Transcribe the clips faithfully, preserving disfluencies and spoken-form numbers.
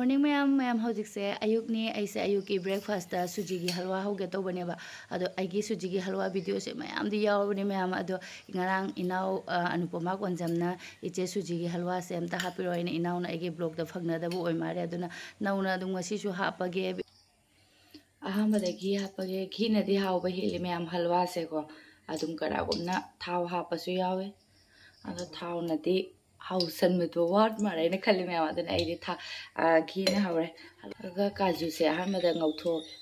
Morning ꯃꯌꯥꯝ, ꯃꯌꯥꯝ ꯍꯧꯖꯤꯛꯁꯦ ꯑꯌꯨꯛꯅꯤ꯫ ꯑꯩꯁꯦ ꯑꯌꯨꯛꯀꯤ breakfastꯇ ꯁꯨꯖꯤꯒꯤ ꯍꯜꯋꯥ ꯍꯧꯒꯦ ꯇꯧꯕꯅꯦꯕ꯫ ꯑꯗꯣ ꯑꯩꯒꯤ ꯁꯨꯖꯤꯒꯤ ꯍꯜꯋꯥ videoꯁꯦ ꯃꯌꯥꯝꯗꯤ ꯌꯥꯎꯔꯕꯅꯦ ꯃꯌꯥꯝ꯫ ꯑꯗꯣ ꯉꯔꯥꯡ ꯏꯅꯥꯎ, ꯑ, ꯑꯅꯨꯄꯃꯥ ꯀꯣꯟꯖꯝꯅ "ꯏꯆꯦ ꯁꯨꯖꯤꯒꯤ ꯍꯜꯋꯥꯁꯦ ꯑꯝꯇ ꯍꯥꯞꯄꯤꯔꯛꯑꯣ" ꯍꯥꯏꯅ ꯏꯅꯥꯎꯅ ꯑꯩꯒꯤ vlogꯇ ꯐꯪꯅꯗꯕ ꯑꯣꯏ ꯃꯥꯜꯂꯦ꯫ ꯑꯗꯨꯅ ꯅꯧꯅ ꯑꯗꯨꯝ ꯉꯁꯤꯁꯨ ꯍꯥꯞꯄꯒꯦ꯫ ꯑꯍꯥꯟꯕꯗ ꯘꯤ ꯍꯥꯞꯄꯒꯦ꯫ ꯘꯤꯅꯗꯤ ꯍꯥꯎꯕ ꯍꯦꯜꯂꯤ ꯃꯌꯥꯝ ꯍꯜꯋꯥꯁꯦꯀꯣ꯫ ꯑꯗꯨꯝ ꯀꯅꯥꯒꯨꯝꯅ ꯊꯥꯎ ꯍꯥꯞꯄꯁꯨ ꯌꯥꯎꯋꯦ꯫ ꯑꯗꯣ ꯊꯥꯎꯅꯗꯤ ꯍꯥꯎꯁꯟꯕꯗꯣ ꯋꯥꯠ ꯃꯥꯜꯂꯦꯅ ꯈꯜꯂꯤ ꯃꯌꯥꯝ꯫ ꯑꯗꯨꯅ ꯑꯩꯗꯤ ꯊꯥ-, ꯑ, ꯘꯤꯅ ꯍꯧꯔꯦ꯫ ꯑꯗꯨꯒ ꯀꯥꯖꯨꯁꯦ ꯑꯍꯥꯟꯕꯗ ꯉꯧꯊꯣꯛꯑꯒꯦ꯫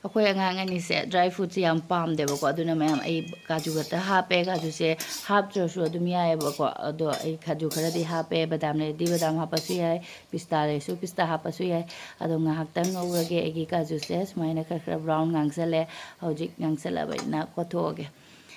ꯑꯩꯈꯣꯏ ꯑꯉꯥꯡ ꯑꯅꯤꯁꯦ dry fruitꯁꯦ ꯌꯥꯝ ꯄꯥꯝꯗꯦꯕꯀꯣ꯫ ꯑꯗꯨꯅ ꯃꯌꯥꯝ ꯑꯩ ꯀꯥꯖꯨ ꯈꯛꯇ ꯍꯥꯞꯄꯦ꯫ ꯀꯥꯖꯨꯁꯦ ꯍꯥꯞꯇ꯭ꯔꯁꯨ ꯑꯗꯨꯝ ꯌꯥꯏꯑꯕꯀꯣ꯫ ꯑꯗꯣ ꯑꯩ ꯀꯥꯖꯨ ꯈꯔꯗꯤ ꯍꯥꯞꯄꯦ꯫ ꯕꯗꯥꯝ ꯂꯩꯔꯗꯤ ꯕꯗꯥꯝ ꯍꯥꯞꯄꯁꯨ ꯌꯥꯏ꯫ ꯄꯤꯁꯇꯥ ꯂꯩꯔꯁꯨ ꯄꯤꯁꯇꯥ ꯍꯥꯞꯄꯁꯨ ꯌꯥꯏ꯫ ꯑꯗꯣ ꯉꯥꯏꯍꯥꯛꯇꯪ ꯉꯧꯔꯒꯦ꯫ ꯑꯩꯒꯤ ꯀꯥꯖꯨꯁꯦ ꯁꯨꯃꯥꯏꯅ ꯈꯔ ꯈꯔ brown ꯉꯥꯡꯁꯜꯂꯦ꯫ ꯍꯧꯖꯤꯛ ꯉꯥꯡꯁꯜꯂꯕꯅꯤꯅ ꯀꯣꯠꯊꯣꯛꯑꯒꯦ꯫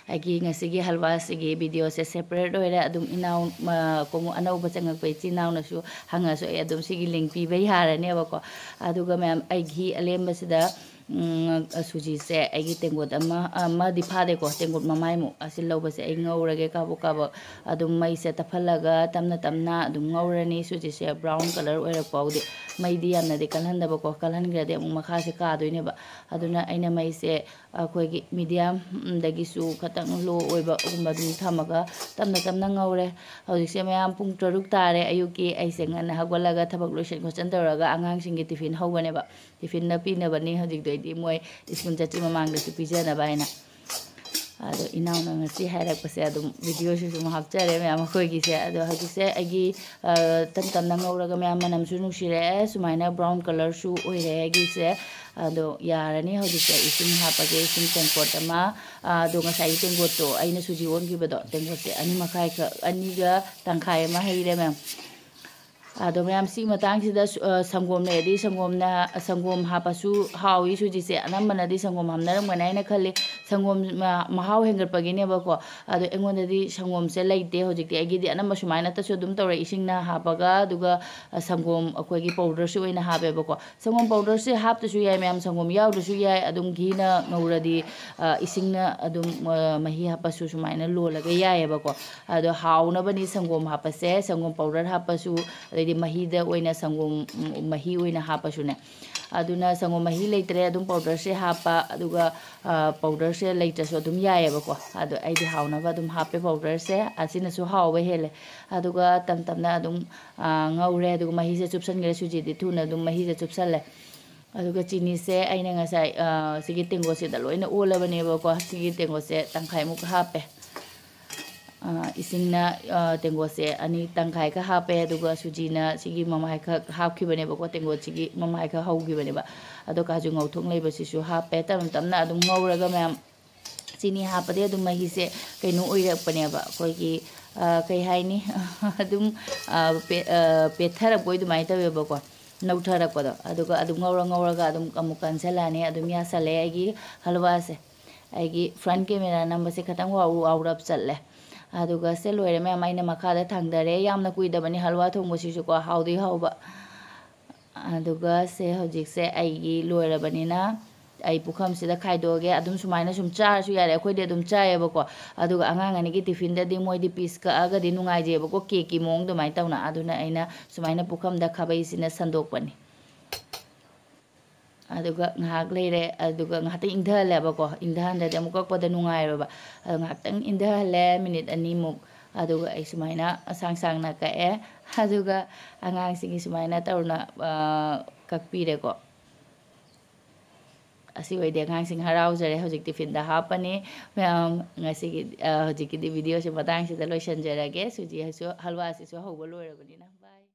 ꯑꯩꯒꯤ ꯉꯁꯤꯒꯤ ꯍꯜꯋꯥꯁꯤꯒꯤ videoꯁꯦ separate ꯑꯣꯏꯔꯦ꯫ ꯑꯗꯨꯝ ꯏꯅꯥꯎ, ꯃ-, ꯈꯣꯡꯎꯞ ꯑꯅꯧꯕ ꯆꯪꯉꯛꯄ ꯏꯆꯤꯟ ꯏꯅꯥꯎꯅꯁꯨ ꯍꯪꯉꯁꯨ ꯑꯩ ꯑꯗꯨꯝ ꯁꯤꯒꯤ link ꯄꯤꯕ ꯌꯥꯔꯅꯦꯕꯀꯣ꯫ ꯑꯗꯨꯒ ꯃꯌꯥꯝ, ꯑꯩ ꯘꯤ ꯑꯂꯦꯝꯕꯁꯤꯗ, ꯎꯝ, ꯁꯨꯖꯤꯁꯦ ꯑꯩꯒꯤ ꯇꯦꯡꯀꯣꯠ ꯑꯃ, ꯑꯃꯗꯤ ꯐꯥꯗꯦꯀꯣ, ꯇꯦꯡꯀꯣꯠ ꯃꯃꯥꯏꯃꯨꯛ ꯑꯁꯤ ꯂꯧꯕꯁꯦ ꯑꯩ ꯉꯧꯔꯒꯦ ꯀꯥꯕꯛ ꯀꯥꯕꯛ꯫ ꯑꯗꯨꯝ ꯃꯩꯁꯦ ꯇꯞꯍꯜꯂꯒ ꯇꯞꯅ ꯇꯞꯅ ꯑꯗꯨꯝ ꯉꯧꯔꯅꯤ꯫ ꯁꯨꯖꯤꯁꯦ brown colour ꯑꯣꯏꯔꯛ ꯐꯥꯎꯗꯤ꯫ ꯃꯩꯗꯤ ꯌꯥꯝꯅꯗꯤ ꯀꯜꯍꯟꯗꯕꯀꯣ, ꯀꯜꯍꯟꯈ꯭ꯔꯗꯤ ꯑꯃꯨꯛ ꯃꯈꯥꯁꯦ ꯀꯥꯗꯣꯏꯅꯦꯕ꯫ ꯑꯗꯨꯅ ꯑꯩꯅ ꯃꯩꯁꯦ ꯑꯩꯈꯣꯏꯒꯤ mediumꯗꯒꯤꯁꯨ ꯈꯇꯪ low ꯑꯣꯏꯕꯒꯨꯝꯕ ꯑꯗꯨꯝ ꯊꯝꯃꯒ ꯇꯞꯅ ꯇꯞꯅ ꯉꯧꯔꯦ꯫ ꯍꯧꯖꯤꯛꯁꯦ ꯃꯌꯥꯝ ꯄꯨꯡ ꯇꯔꯨꯛ ꯇꯥꯔꯦ ꯑꯌꯨꯛꯀꯤ꯫ ꯑꯩꯁꯦ ꯉꯟꯅ ꯍꯧꯒꯠꯂꯒ ꯊꯕꯛ ꯂꯣꯏꯁꯟ ꯈꯣꯠꯆꯟ ꯇꯧꯔꯒ ꯑꯉꯥꯡꯁꯤꯡꯒꯤ tiffin ꯍꯧꯕꯅꯦꯕ꯫ Tiffinꯗ ꯄꯤꯅꯕꯅꯤ ꯍꯧꯖꯤꯛꯇꯩꯗꯤ, ꯃꯣꯏ school ꯆꯠꯇ꯭ꯔꯤ ꯃꯃꯥꯡꯗꯁꯨ ꯄꯤꯖꯅꯕ ꯍꯥꯏꯅ꯫ ꯑꯗꯣ ꯏꯅꯥꯎꯅ ꯉꯁꯤ ꯍꯥꯏꯔꯛꯄꯁꯦ ꯑꯗꯨꯝ videoꯁꯤꯁꯨ ꯑꯃꯨꯛ ꯍꯥꯞꯆꯔꯦ ꯃꯌꯥꯝ ꯑꯩꯈꯣꯏꯒꯤꯁꯦ꯫ ꯑꯗꯣ ꯍꯧꯖꯤꯛꯁꯦ ꯑꯩꯒꯤ, ꯑ, ꯇꯞ ꯇꯞꯅ ꯉꯧꯔꯒ ꯃꯌꯥꯝ ꯃꯅꯝꯁꯨ ꯅꯨꯡꯁꯤꯔꯛꯑꯦ꯫ ꯁꯨꯃꯥꯏꯅ brown colourꯁꯨ ꯑꯣꯏꯔꯦ ꯑꯩꯒꯤꯁꯦ꯫ ꯑꯗꯣ ꯌꯥꯔꯅꯤ ꯍꯧꯖꯤꯛꯁꯦ꯫ ꯏꯁꯤꯡ ꯍꯥꯞꯄꯒꯦ, ꯏꯁꯤꯡ ꯇꯦꯡꯀꯣꯠ ꯑꯃ꯫ ꯑ, ꯑꯗꯣ ꯉꯁꯥꯏꯒꯤ ꯇꯦꯡꯀꯣꯠꯇꯣ, ꯑꯩꯅ ꯁꯨꯖꯤ ꯑꯣꯟꯈꯤꯕꯗꯣ, ꯇꯦꯡꯀꯣꯠꯁꯦ ꯑꯅꯤ ꯃꯈꯥꯏ ꯈꯛ, ꯑꯅꯤꯒ ꯇꯪꯈꯥꯏ ꯑꯃ ꯍꯩꯔꯦ ꯃꯌꯥꯝ꯫ ꯑꯗꯣ ꯃꯌꯥꯝ, ꯁꯤ ꯃꯇꯥꯡꯁꯤꯗ ꯁꯨ-, ꯑ, ꯁꯪꯒꯣꯝ ꯂꯩꯔꯗꯤ ꯁꯪꯒꯣꯝꯅ, ꯁꯪꯒꯣꯝ ꯍꯥꯞꯄꯁꯨ ꯍꯥꯎꯏ ꯁꯨꯖꯤꯁꯦ꯫ ꯑꯅꯝꯕꯅꯗꯤ ꯁꯪꯒꯣꯝ ꯍꯥꯞꯅꯔꯝꯒꯅꯤ ꯍꯥꯏꯅ ꯈꯜꯂꯤ꯫ ꯁꯪꯒꯣꯝ ꯃ-, ꯃꯍꯥꯎ ꯍꯦꯟꯒꯠꯄꯒꯤꯅꯦꯕꯀꯣ꯫ ꯑꯗꯣ ꯑꯩꯉꯣꯟꯗꯗꯤ ꯁꯪꯒꯣꯝꯁꯦ ꯂꯩꯇꯦ ꯍꯧꯖꯤꯛꯇꯤ꯫ ꯑꯩꯒꯤꯗꯤ ꯑꯅꯝꯕ ꯁꯨꯃꯥꯏꯅꯇꯁꯨ ꯑꯗꯨꯝ ꯇꯧꯔꯦ, ꯏꯁꯤꯡꯅ ꯍꯥꯞꯄꯒ, ꯑꯗꯨꯒ, ꯑ, ꯁꯪꯒꯣꯝ ꯑꯩꯈꯣꯏꯒꯤ powderꯁꯨ ꯑꯣꯏꯅ ꯍꯥꯞꯄꯦꯕꯀꯣ꯫ ꯁꯪꯒꯣꯝ powderꯁꯦ ꯍꯥꯞꯇ꯭ꯔꯁꯨ ꯌꯥꯏ ꯃꯌꯥꯝ, ꯁꯪꯒꯣꯝ ꯌꯥꯎꯗ꯭ꯔꯁꯨ ꯌꯥꯏ꯫ ꯑꯗꯨꯝ ꯘꯤꯅ ꯉꯧꯔꯗꯤ, ꯑ, ꯏꯁꯤꯡꯅ ꯑꯗꯨꯝ, ꯑ, ꯃꯍꯤ ꯍꯥꯞꯄꯁꯨ ꯁꯨꯃꯥꯏꯅ ꯂꯣꯜꯂꯒ ꯌꯥꯏꯑꯕꯀꯣ꯫ ꯑꯗꯣ ꯍꯥꯎꯅꯕꯅꯤ ꯁꯪꯒꯣꯝ ꯍꯥꯞꯄꯁꯦ꯫ ꯁꯪꯒꯣꯝ powder ꯍꯥꯞꯄꯁꯨ, ꯑꯗꯩ ꯃꯍꯤꯗ ꯑꯣꯏꯅ ꯁꯪꯒꯣꯝ, ꯎꯝ, ꯃꯍꯤ ꯑꯣꯏꯅ ꯍꯥꯞꯄꯁꯨꯅꯦ꯫ ꯑꯗꯨꯅ ꯁꯪꯒꯣꯝ ꯃꯍꯤ ꯂꯩꯇ꯭ꯔꯦ, ꯑꯗꯨꯝ ꯄꯥꯎꯗꯔꯁꯦ ꯍꯥꯞꯄ, ꯑꯗꯨꯒ, ꯑ, ꯄꯥꯎꯗꯔꯁꯦ ꯂꯩꯇ꯭ꯔꯁꯨ ꯑꯗꯨꯝ ꯌꯥꯏꯌꯦꯕꯀꯣ꯫ ꯑꯗꯣ ꯑꯩꯗꯤ ꯍꯥꯎꯅꯕ ꯑꯗꯨꯝ ꯍꯥꯞꯄꯦ ꯄꯥꯎꯗꯔꯁꯦ, ꯑꯁꯤꯅꯁꯨ ꯍꯥꯎꯕ ꯍꯦꯜꯂꯦ꯫ ꯑꯗꯨꯒ ꯇꯞ ꯇꯞꯅ ꯑꯗꯨꯝ, ꯑ, ꯉꯧꯔꯦ, ꯑꯗꯨꯒ ꯃꯍꯤꯁꯦ ꯆꯨꯞꯁꯟꯈ꯭ꯔꯦ, ꯁꯨꯖꯤꯗꯤ ꯊꯨꯅ ꯑꯗꯨꯝ ꯃꯍꯤꯁꯦ ꯆꯨꯞꯁꯜꯂꯦ꯫ ꯑꯗꯨꯒ ꯆꯤꯅꯤꯁꯦ ꯑꯩꯅ ꯉꯁꯥꯏ, ꯑ, ꯁꯤꯒꯤ ꯇꯦꯡꯀꯣꯠꯁꯤꯗ ꯂꯣꯏꯅ ꯑꯣꯜꯂꯕꯅꯦꯕꯀꯣ꯫ ꯁꯤꯒꯤ ꯇꯦꯡꯀꯣꯠꯁꯦ ꯇꯪꯈꯥꯏꯃꯨꯛ ꯍꯥꯞꯄꯦ꯫ ꯑ, ꯏꯁꯤꯡꯅ, ꯑ, ꯇꯦꯡꯀꯣꯠꯁꯦ ꯑꯅꯤ ꯇꯪꯈꯥꯏꯒ ꯍꯥꯞꯄꯦ, ꯑꯗꯨꯒ ꯁꯨꯖꯤꯅ ꯁꯤꯒꯤ ꯃꯃꯥꯏꯈꯛ ꯍꯥꯞꯈꯤꯕꯅꯦꯕꯀꯣ, ꯇꯦꯡꯀꯣꯠꯁꯤꯒꯤ ꯃꯃꯥꯏꯈꯛ ꯍꯧꯈꯤꯕꯅꯦꯕ꯫ ꯑꯗꯣ ꯀꯥꯖꯨ ꯉꯧꯊꯣꯛ ꯂꯩꯕꯁꯤꯁꯨ ꯍꯥꯞꯄꯦ꯫ ꯇꯞꯅ ꯇꯞꯅ ꯑꯗꯨꯝ ꯉꯧꯔꯒ ꯃꯌꯥꯝ, ꯆꯤꯅꯤ ꯍꯥꯞꯄꯗꯤ ꯑꯗꯨꯝ ꯃꯍꯤꯁꯦ ꯀꯩꯅꯣ ꯑꯣꯏꯔꯛꯄꯅꯦꯕ, ꯑꯩꯈꯣꯏꯒꯤ, ꯑ, ꯀꯩ ꯍꯥꯏꯅꯤ, ꯑꯗꯨꯝ, ꯑ, ꯄꯦ-, ꯑ, ꯄꯦꯠꯊꯔꯛꯄꯣꯏ ꯑꯗꯨꯃꯥꯏꯅ ꯇꯧꯋꯦꯕꯀꯣ, ꯅꯧꯊꯔꯛꯄꯗꯣ꯫ ꯑꯗꯨꯒ ꯑꯗꯨꯝ ꯉꯧꯔ ꯉꯧꯔꯒ ꯑꯗꯨꯝ ꯑꯃꯨꯛ ꯀꯟꯁꯤꯜꯂꯛꯑꯅꯤ꯫ ꯑꯗꯨꯝ ꯌꯥꯁꯜꯂꯦ ꯑꯩꯒꯤ ꯍꯜꯋꯥꯁꯦ꯫ ꯑꯩꯒꯤ front camera ꯅꯝꯕꯁꯦ ꯈꯤꯇꯪ ꯋꯥꯎ-, ꯋꯥꯎꯔꯞ ꯆꯠꯂꯦ꯫ ꯑꯗꯨꯒ ꯁꯦ ꯂꯣꯏꯔꯦ ꯃꯌꯥꯝ, ꯑꯩꯅ ꯃꯈꯥꯗ ꯊꯥꯡꯊꯔꯦ꯫ ꯌꯥꯝꯅ ꯀꯨꯏꯗꯕꯅꯤ ꯍꯜꯋꯥ ꯊꯣꯡꯕꯁꯤꯁꯨꯀꯣ, ꯍꯥꯎꯗꯤ ꯍꯥꯎꯕ꯫ ꯑꯗꯨꯒ ꯁꯦ ꯍꯧꯖꯤꯛꯁꯦ ꯑꯩꯒꯤ ꯂꯣꯏꯔꯕꯅꯤꯅ ꯑꯩ ꯄꯨꯈꯝꯁꯤꯗ ꯈꯥꯏꯗꯣꯛꯑꯒꯦ꯫ ꯑꯗꯨꯝ ꯁꯨꯃꯥꯏꯅ ꯁꯨꯝ ꯆꯥꯔꯁꯨ ꯌꯥꯔꯦ, ꯑꯩꯈꯣꯏꯗꯤ ꯑꯗꯨꯝ ꯆꯥꯏꯌꯦꯕꯀꯣ꯫ ꯑꯗꯨꯒ ꯑꯉꯥꯡ ꯑꯅꯤꯒꯤ ꯇꯤꯐꯤꯟꯗꯗꯤ ꯃꯣꯏꯗꯤ piece ꯀꯛꯑꯒꯗꯤ ꯅꯨꯡꯉꯥꯏꯖꯩꯑꯕꯀꯣ, cakeꯀꯤ ꯃꯑꯣꯡ ꯑꯗꯨꯃꯥꯏꯅ ꯇꯧꯅ꯫ ꯑꯗꯨꯅ ꯑꯩꯅ ꯁꯨꯃꯥꯏꯅ ꯄꯨꯈꯝꯗ ꯈꯥꯕꯩꯁꯤꯅ ꯁꯟꯗꯣꯛꯄꯅꯤ꯫ ꯑꯗꯨꯒ ꯉꯥꯏꯍꯥꯛ ꯂꯩꯔꯦ, ꯑꯗꯨꯒ ꯉꯥꯏꯍꯥꯛꯇꯪ ꯏꯪꯊꯍꯜꯂꯦꯕꯀꯣ꯫ ꯏꯪꯊꯍꯟꯗ꯭ꯔꯗꯤ ꯑꯃꯨꯛ ꯀꯛꯄꯗ ꯅꯨꯡꯉꯥꯏꯔꯣꯏꯕ꯫ ꯑꯗꯣ ꯉꯥꯏꯍꯥꯛꯇꯪ ꯏꯪꯊꯍꯜꯂꯦ, ꯃꯤꯅꯤꯠ ꯑꯅꯤꯃꯨꯛ꯫ ꯑꯗꯨꯒ ꯑꯩ ꯁꯨꯃꯥꯏꯅ ꯑꯁꯥꯡ ꯁꯥꯡꯅ ꯀꯛꯑꯦ꯫ ꯑꯗꯨꯒ ꯑꯉꯥꯡꯁꯤꯡꯒꯤ ꯁꯨꯃꯥꯏꯅ ꯇꯧꯅ, ꯑ, ꯀꯛꯄꯤꯔꯦꯀꯣ꯫ ꯑꯁꯤ ꯑꯣꯏꯗꯤ ꯑꯉꯥꯡꯁꯤꯡ ꯍꯔꯥꯎꯖꯔꯦ꯫ ꯍꯧꯖꯤꯛ ꯇꯤꯐꯤꯟꯗ ꯍꯥꯞꯄꯅꯤ꯫ ꯃꯌꯥꯝ, ꯉꯁꯤꯒꯤ, ꯑ, ꯍꯧꯖꯤꯛꯀꯤꯗꯤ videoꯁꯦ ꯃꯇꯥꯡꯁꯤꯗ ꯂꯣꯏꯁꯤꯟꯖꯔꯒꯦ꯫ ꯁꯨꯖꯤ ꯍꯜꯋꯥꯁꯤꯁꯨ ꯍꯧꯕ ꯂꯣꯏꯔꯕꯅꯤꯅ꯫ Bye꯫